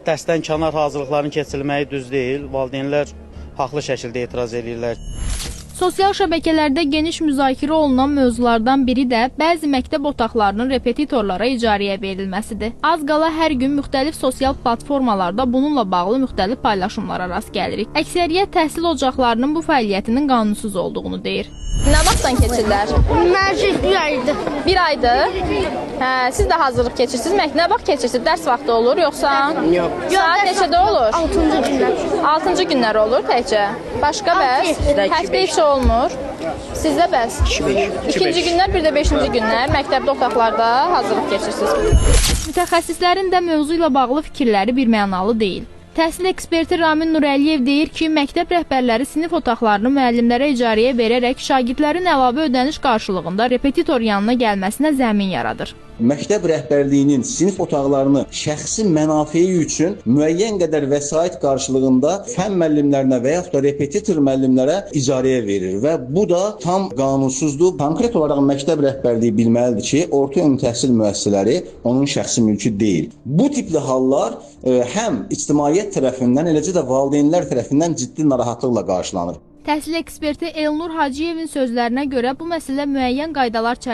Dərsdən kənar hazırlıqların keçirilməyi düz deyil. Valideynlər haqlı şəkildə etiraz eləyirlər. Sosial şəbəkələrdə geniş müzakirə olunan mövzulardan biri də bəzi məktəb otaqlarının repetitorlara icarəyə verilməsidir. Az qala hər gün müxtəlif sosial platformalarda bununla bağlı müxtəlif paylaşımlara rast gəlirik. Əksəriyyət təhsil ocaqlarının bu fəaliyyətinin qanunsuz olduğunu deyir. Nə vaxtdan keçirlər? Məşq bir aydır. Bir aydır. Hə, siz də hazırlıq keçirsiniz. Nə vaxt keçirsiniz? Dərs vaxtı olur yoxsa? Yox. Saat neçədə olur? 6-cı gündən. 6-cı günlər olur təkcə. Başqa bəs? Altı. Həftə içi olmur. Sizdə bəs? İkinci günlər, bir də beşinci günlər məktəbdə otaqlarda hazırlıq keçirsiniz. Mütəxəssislərin də mövzu ilə bağlı fikirləri birmənalı deyil. Təhsil eksperti Ramin Nurəliyev deyir ki, məktəb rəhbərləri sinif otaqlarını müəllimlərə icarəyə verərək şagirdlərin əlavə ödəniş qarşılığında repetitor yanına gəlməsinə zəmin yaradır. Məktəb rəhbərliyinin sinif otaqlarını şəxsi mənafeyi üçün müəyyən qədər vəsait qarşılığında fənn müəllimlərinə və yaxud da repetitor müəllimlərə icarəyə verir və bu da tam qanunsuzdur. Konkret olaraq məktəb rəhbərliyi bilməlidir ki, orta ümumi təhsil müəssisələri onun şəxsi mülkü deyil. Bu tipli hallar həm ictimaiyyət tərəfindən, eləcə də valideynlər tərəfindən ciddi narahatlıqla qarşılanır. Təhsil eksperti Elnur Hacıyevin sözlərinə görə bu məsələ müəyyən qaydalar çərçivəsində